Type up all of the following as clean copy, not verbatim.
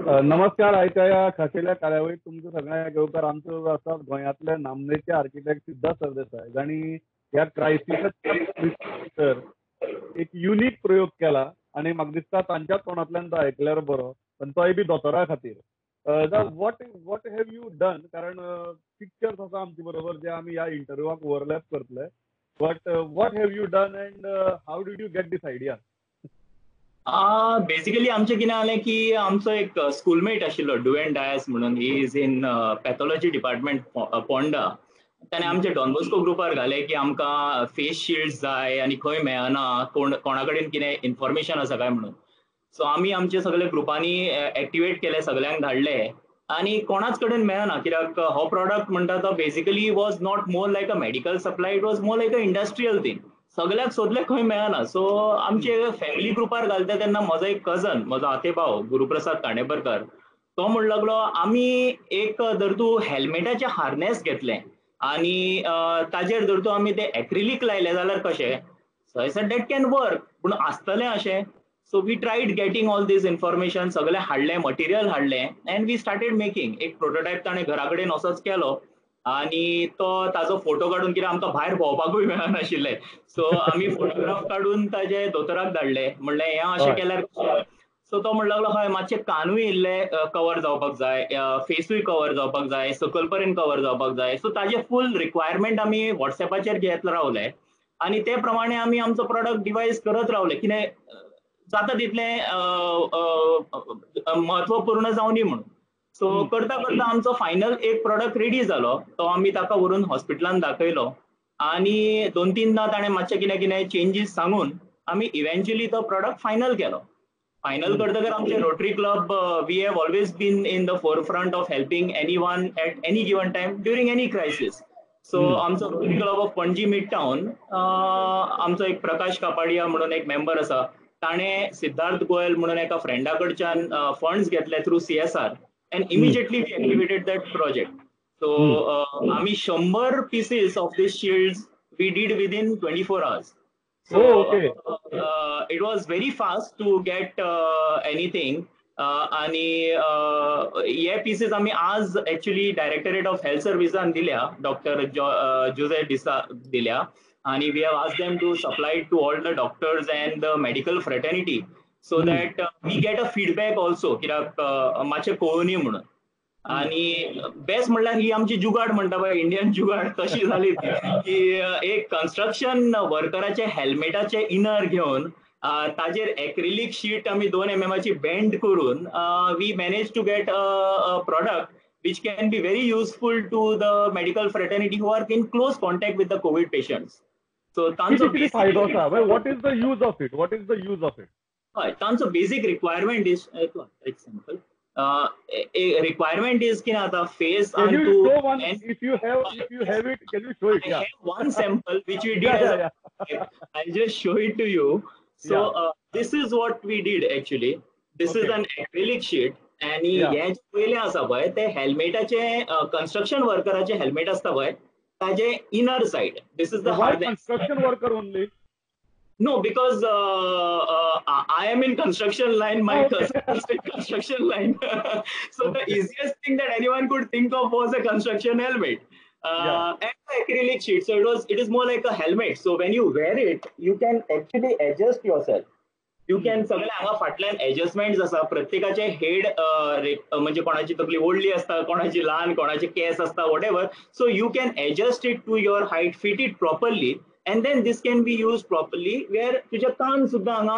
नमस्कार. आयच्या ह्या खाशेल्या कार्यावळीत तुमकां सगळ्यांक येवकार. आमचो आसा गोंयांतले नामनेचे आर्किटेक्ट सिद्धार्थ सरदेसाय, जांणी ह्या क्रायसिसाच्या भितर एक युनीक प्रयोग केला आनी म्हाका दिसता तांच्याच तोंडांतल्यान तो आयकल्यार बरो, आनी तोय बी दोतोरा खातीर. What have you done? कारण पिक्चर्स आसा आमचे बरोबर जे आमी ह्या इंटरव्यूआक ओवरलॅप करतले, but what have you done and how did you get this idea? Basically आमचें कितें जालें की आमचो एक स्कूलमेट आशिल्लो डुएन डायस म्हणून, he is in pathology department Ponda. ताणें आमच्या डॉन बॉस्को ग्रुपार घालें की आमकां फेस शिल्ड जाय आनी खंय मेळना, कोणा कडेन कितें इन्फॉर्मेशन आसा काय म्हणून. सो आमी आमचे सगळे ग्रुपांनी एक्टिवेट केले, सगळ्यांक धाडले आनी कोणाच कडेन मेळना, कित्याक हो प्रॉडक्ट म्हणटा तो basically was not more like a medical supply, it was more like a industrial thing. सगळ्याक सोदले खंय मेळना. सो आमचे फॅमिली ग्रुपार घालता तेन्ना म्हजो एक कजन, म्हजो आतेभाव गुरुप्रसाद काणेबरकर, तो म्हणूंक लागलो आमी एक धर तूं हेल्मेटाचें हार्नेस घेतलें आनी ताजेर धर तूं आमी ते एक्रिलीक लायले जाल्यार कशें? So I said that can work, पूण आसतलें अशें? So we tried getting all this information, सगळें हाडलें, मटेरियल हाडलें एंड we started making. एक प्रोटोटायप ताणें घरा कडेन असोच केलो आनी तो ताजो फोटो काडून, कित्याक आमकां भायर भोंवपाकूय मेळनाशिल्लें, सो आमी फोटोग्राफ काडून ताजे दोतोराक धाडले, म्हणलें हें अशें केल्यार. सो तो म्हणूंक लागलो हय, मातशे कानूय इल्ले कवर जावपाक जाय, फेसूय कवर जावपाक जाय, सकयल पर्यंत कवर जावपाक जाय. सो ताजे फूल रिक्वायरमेंट आमी वॉट्सएपाचेर घेत रावले आनी ते प्रमाणे आमी आमचो प्रोडक्ट डिवायज करत रावले, कितें जाता तितलें म्हत्वपूर्ण जावनी म्हणून. सो करता करता आमचो फायनल एक प्रोडक्ट रेडी जालो, तो आमी ताका व्हरून हॉस्पिटलान दाखयलो आनी दोन तीनदा ताणें मातशें कितें कितें चेंजीस सांगून आमी इव्हेंच्युअली तो प्रोडक्ट फायनल केलो. फायनल करतकर आमचे Rotary club, we have always been in the forefront of helping anyone at any given time during any crisis. So आमचो Rotary club of Panaji mid town, आमचो एक प्रकाश कापाडिया म्हणून एक मेंबर आसा, ताणें सिद्धार्थ गोयल म्हणून एका फ्रेंडा कडच्यान फंड्स घेतले through CSR and immediately we activated that project. So आमी 100 pieces of this shields we did within 24 hours. So it was very fast to get anything. आनी हे पीसीस आमी आज एक्चुअली डायरेक्टरेट ऑफ हेल्थ सर्विसान दिल्या, doctor Jose D'Sa दिल्या आनी we have asked them to supply to all the doctors and the medical fraternity so that we get a feedback also, कित्याक मातशें कळोवनी म्हणून. आनी बेस्ट म्हणल्यार ही आमची जुगाड म्हणटा पळय, इंडियन जुगाड तशी जाली की एक कन्स्ट्रक्शन वर्कराचे हेल्मेटाचे इनर घेवन ताजेर एक्रिलीक शीट आमी 2 mm बेंड करून we manage to get a product which can be very useful to the medical fraternity who are in close contact with the COVID patients. So तांचो फायदो आसा. What is the use of it? What is the use of it? हय, तांचो basic requirement is simple. Requirement is कितें आता face. Can you show one? If you have it, can you show it? I have one sample which we did. I'll just show it to you. So this is what we did actually. This is an acrylic sheet. आनी हे जे पयलें आसा पळय ते हेल्मेटाचे, construction वर्कराचे helmet आसता पळय ताजे inner side. This is the construction worker only. No, because I am in construction line, my cousin is in construction line. So the easiest thing that anyone could think of was a construction helmet. And the acrylic sheet. So it is more like a helmet. So when you wear it, you can actually adjust yourself. You can सगळे हांगा फाटल्यान adjustments आसा, प्रत्येकाचे head म्हणजे कोणाची तकली व्हडली आसता, कोणाची ल्हान, कोणाचे केस आसता, whatever. So you can adjust it to your height, fit it properly. And then this can be used properly, where तुझ्या कान सुद्धा हांगा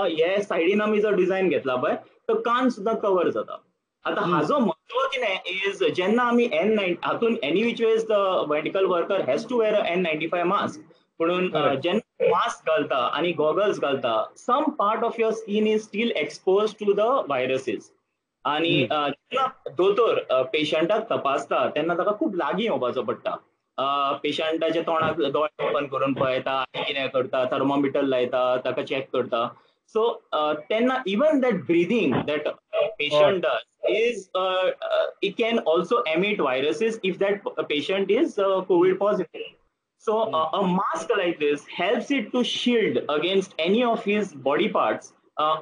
हे सायडीन आमी जो डिझायन घेतला पळय तो कान सुद्धा कवर जाता. आतां हाजो म्हत्व कितें is जेन्ना आमी N9 हातून any which ways the medical worker has to wear a N95 mask, म्हणून जेन्ना मास्क घालता आनी गॉगल्स घालता some part of your skin is still expose to the viruses. आनी जेन्ना दोतोर पेशंटाक तपासता तेन्ना ताका खूब लागीं येवपाचो पडटा, पेशंटाच्या तोंडाक दोळे ओपन करून पळयता, कितें करता, थर्मोमिटर लायता, ताका चॅक करता. सो तेन्ना even that breathing that patient does is it can also emit viruses if that patient is COVID positive. So a mask like this helps it to shield against any of his body parts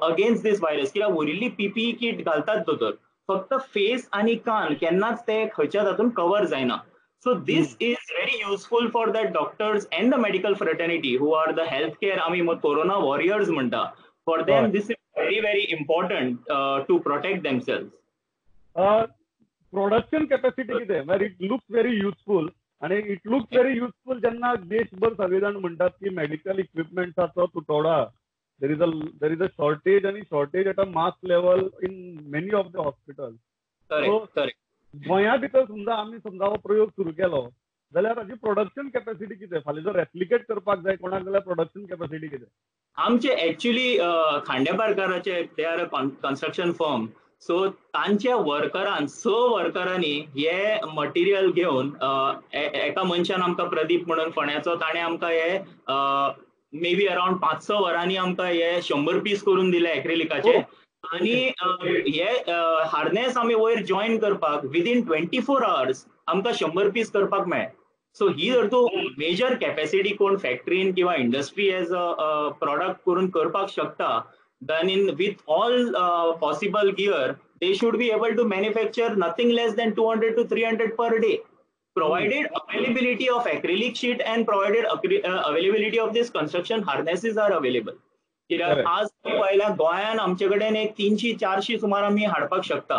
against this virus. कित्याक उरिल्ली PPE किट घालतात दोतोर, फक्त face आनी कान केन्नाच ते खंयच्या तातूंत कवर जायना. So this is very useful for the doctors and the medical fraternity who are the health care, आमी कोरोना वॉरियर्स म्हणटा, for them this is very very important to protect themselves. Production capacity कितें? म्हळ्यार it looks very useful आनी it looks very useful जेन्ना देशभर सगळे जाण म्हणटात की मेडिकल इक्विपमेंट्साचो तुटवडा, there is a shortage आनी shortage at a mass level in many of the hospital. गोंया भितर समजा आमी समजा हो प्रयोग सुरू केलो जाल्यार ताची प्रोडक्शन कॅपॅसिटी कितें? फाल्यां जर रेप्लिकेट करपाक जाय कोणाक जाल्यार प्रोडक्शन कॅपॅसिटी कितें? आमचे actually खांडेपारकाराचे, they are a construction firm, so तांच्या वर्करान, 6 वर्करांनी हे मटेरियल घेवन, एका मनशान आमकां प्रदीप म्हणून फोंड्याचो, ताणें आमकां हे मे बी अरावंड 5-6 वरांनी आमकां हे 100 पीस करून दिले एक्रिलिकाचे. आनी हे हार्नेस आमी वयर जॉयन करपाक विदीन 24 आवर्स आमकां 100 पीस करपाक मेळ्ळे. सो ही जर तूं मेजर कॅपॅसिटी कोण फॅक्टरीन किंवा इंडस्ट्री एज अ प्रॉडक्ट करून करपाक शकता, then in with all possible gear they should be able to manufacture nothing less than 200 to 300 per day, provided availability of acrylic sheet and provided availability of this construction harnesses are available. कित्याक आज पळयल्यार गोंयान आमचे कडेन एक 300-400 सुमार आमी हाडपाक शकता.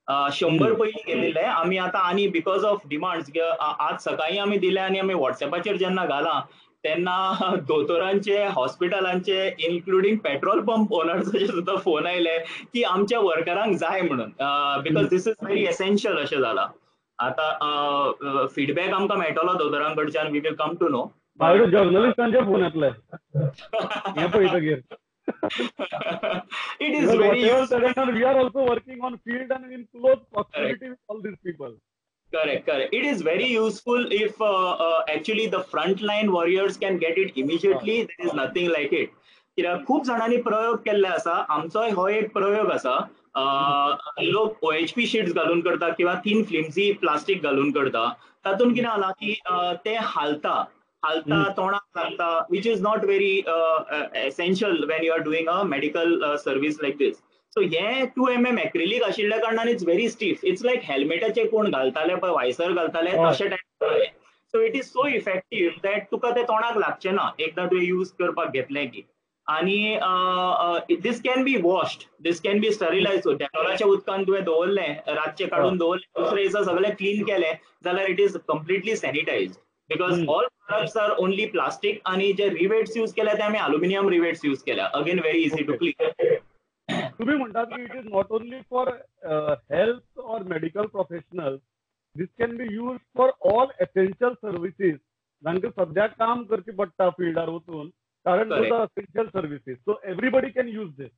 100 पयलीं घेतिल्ले आमी आतां, आनी because of demands आज सकाळीं आमी दिले आनी आमी वॉट्सएपाचेर जेन्ना घालां तेन्ना दोतोरांचे, हॉस्पिटलांचे, इन्क्लुडींग पेट्रोल पंप ओनर्साचे सुद्दां फोन आयले की आमच्या वर्करांक जाय म्हणून, because this is very essential अशें जालां. आतां फिडबॅक आमकां मेळटलो दोतोरां कडच्यान, we will come to know. जर्नलिस्टांचे phone येतले हें पळयतकीर. It is very useful. We are also working on field and in close proximity with all these people. Correct, correct. It is very useful if actually the frontline warriors can get it immediately. There is nothing like it. कित्याक खूब जाणांनी प्रयोग केल्ले आसा, आमचोय हो एक प्रयोग आसा. लोक OHP sheets घालून करता किंवा थीन फ्लिमजी प्लास्टीक घालून करता. तातूंत कितें जाला की ते हालता हालता, तोंडाक लागता, which is not very essential when you are doing a medical service like this. So हे 2 mm एक्रिलीक आशिल्ल्या कारणान it's very stiff. It's like हेल्मेटाचे कोण घालताले पळय, वायसर घालताले तशे type. So it is so effective that तुका ते तोंडाक लागचें ना एकदां तुवें यूज करपाक घेतलें की. आनी this can be washed, this can be sterilise. डेटॉलाच्या उदकान तुवें दवरलें, रातचें काडून दवरलें, दुसरे दिसा सगळें क्लीन केलें जाल्यार it is completely sanitised. Because all products are only plastic आनी जे रिवेट्स यूज केल्या ते आमी अल्युमिनियम रिवेट्स यूज केल्या, again very easy to clean. तुम्ही म्हणतात की it is not only for health or medical professional, this can be use for all essential services जांकां सद्या काम करचें पडटा फिल्डार वचून, कारण essential services, so everybody can use this.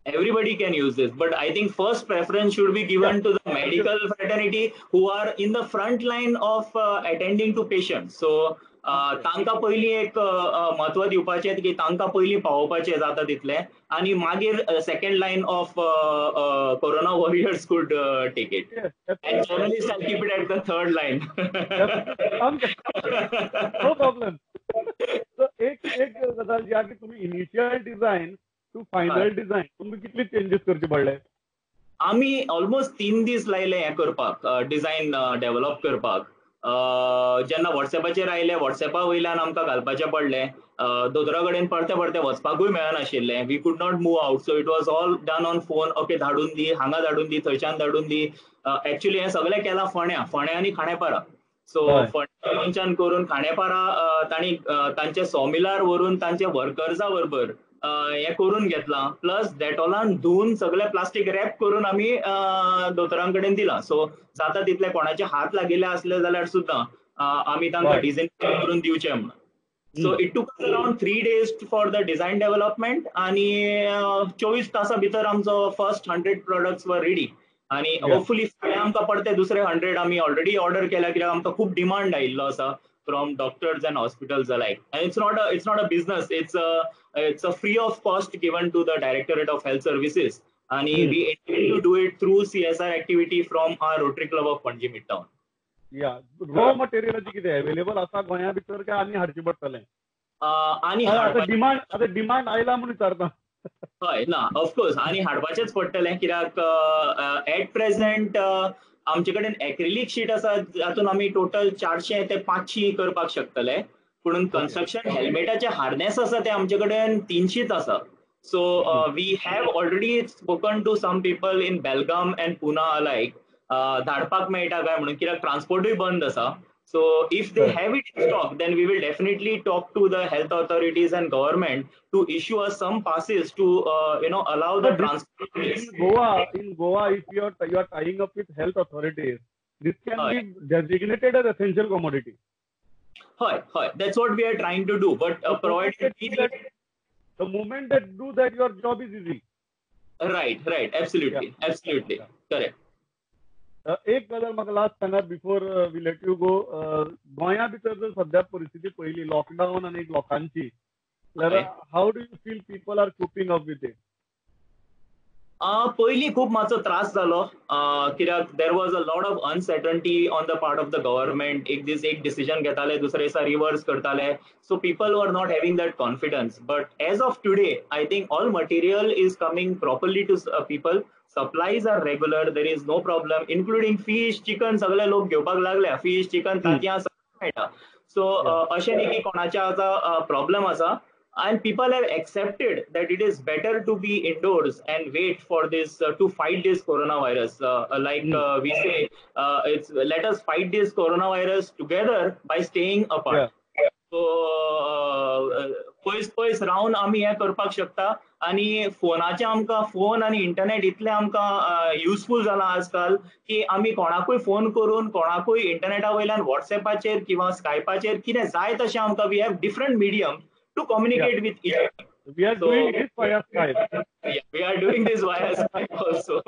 Everybody can use this, but I think first preference should be given to the medical fraternity who are in the front line of attending to patients. So तांकां पयलीं एक म्हत्व दिवपाचें की तांकां पयलीं पावोवपाचें जाता तितलें, आनी मागीर second line of corona warriors could take it. And journalist I keep it at the third line. No problem. एक एक गजाल जी आहा की तुमी initial design to final design तुमकां कितले चेंजीस करचे पडले? आमी ऑलमोस्ट 3 दीस लायले हें करपाक, डिझायन डेव्हलप करपाक. जेन्ना वॉट्सएपाचेर आयले, वॉट्सएपा वयल्यान आमकां घालपाचें पडलें. दोतोरा कडेन परते परते वचपाकूय मेळनाशिल्लें. We could not move out, so it was all done on phone. Okay, धाडून दी, हांगा धाडून दी, थंयच्यान धाडून दी. एक्चुली हें सगळें केलां फोंड्या, फोंड्या आनी खांडेपारा. सो फोंड्या मनशान करून खांडेपारा तांणी तांचे सॉमिलार व्हरून तांच्या वर्कर्सा बरोबर हें करून घेतलां. प्लस डेटॉलान धुवन सगळें प्लास्टीक रॅप करून आमी दोतोरां कडेन दिलां. सो जाता तितले कोणाचे हात लागिल्ले आसले जाल्यार सुद्दां आमी तांकां डिझायन करून दिवचें म्हणून. So it took around 3 days for the design development आनी 24 तासां भितर आमचो फर्स्ट 100 प्रोडक्ट्स वर रेडी. आनी होपफुली फाल्यां आमकां परते दुसरे 100 आमी ऑलरेडी ऑर्डर केल्या, कित्याक आमकां खूब डिमांड आयिल्लो आसा from doctors and hospitals alike. And it's not a business, it's a free of cost given to the Directorate of Health Services. And we intend to do it through CSR activity from our Rotary Club of Panaji Midtown. Yeah, raw material कितें available आसा गोंया भितर काय आनी हाडचें पडटलें? आनी demand, आतां डिमांड आयला म्हूण विचारता. हय ना, ऑफकोर्स, आनी हाडपाचेच पडटलें, कित्याक एट प्रेझेंट आमचे कडेन एक्रिलीक शीट आसा, जातून आमी टोटल 400 ते 500 करपाक शकतले. पूण कन्स्ट्रक्शन हेल्मेटाचे हार्नेस आसा ते आमचे कडेन 300 आसा. So we have already spoken to some people in Belgaum and Pune alike, धाडपाक मेळटा काय म्हणून, कित्याक ट्रान्सपोर्टूय बंद आसा. So if they have it in stock, then we will definitely talk to the health authorities and government to issue us some passes to allow the transport. In Goa, if you are tying up with health authorities, this can be designated as essential commodity. हय हय, that's what we are trying to do, but provided the moment that do that, your job is easy. Right, absolutely, absolutely correct. एक गजाल म्हाका last सांगात before we let you go. गोंया भितर जर सद्या परिस्थिती पळयली, लॉकडावन आनी लोकांची, जाल्यार how do you feel people are coping up with it? पयलीं खूब मातसो त्रास जालो, कित्याक there was a lot of uncertainty on the part of the government. एक दीस एक डिसिजन घेताले, दुसरे दिसा रिवर्स करताले. So people were not having that confidence, but as of today, I think all material is coming properly to people. Supplies are regular, there is no problem, including fish, chicken. सगळे लोक घेवपाक लागल्या, fish, chicken, तांतयां सगळें मेळटा. So अशें न्ही की कोणाच्या आतां प्रॉब्लम आसा, and people have accepted that it is better to be indoors and wait for this to fight this coronavirus. Like we say, it's let us fight this coronavirus together by staying apart. So पयस पयस रावन आमी हें करपाक शकता. आनी फोनाचे आमकां, फोन आनी इंटरनेट इतलें आमकां युजफूल जालां आजकाल की आमी कोणाकूय फोन करून, कोणाकूय इंटरनेटा वयल्यान, वॉट्सएपाचेर किंवा स्कायपाचेर कितें जाय तशें आमकां, we have different medium to communicate with each other. We are doing this via Skype. Yeah, we are doing this via Skype also.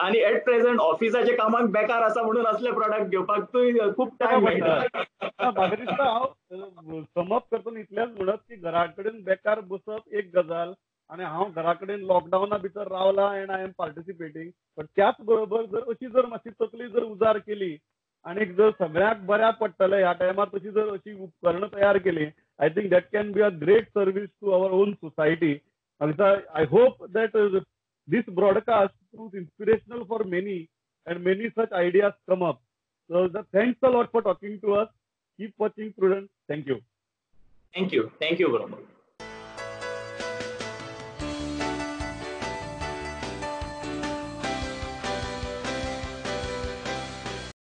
आणि एट प्रेझेंट ऑफिसाच्या कामाक बेकार आसा म्हणून असले प्रोडक्ट घेवपाक तूं खूब टायम मेळटा. म्हाका दिसता हांव समअप करतना इतलेंच म्हणत की घरा कडेन बेकार बसप एक गजाल आनी हांव घरा कडेन लॉकडावना भितर रावला and I am participating, but त्याच बरोबर जर अशी जर मातशी तकली जर उजार केली आनी जर सगळ्यांक बऱ्याक पडटलें ह्या टायमार तशी जर अशी उपकरणां तयार केली, I think that can be a great service to our own society. I hope that this broadcast proves inspirational for many and many such ideas come up. So thanks a lot for talking to us. Keep watching Prudent. Thank you. Thank you. Thank you, Pramod.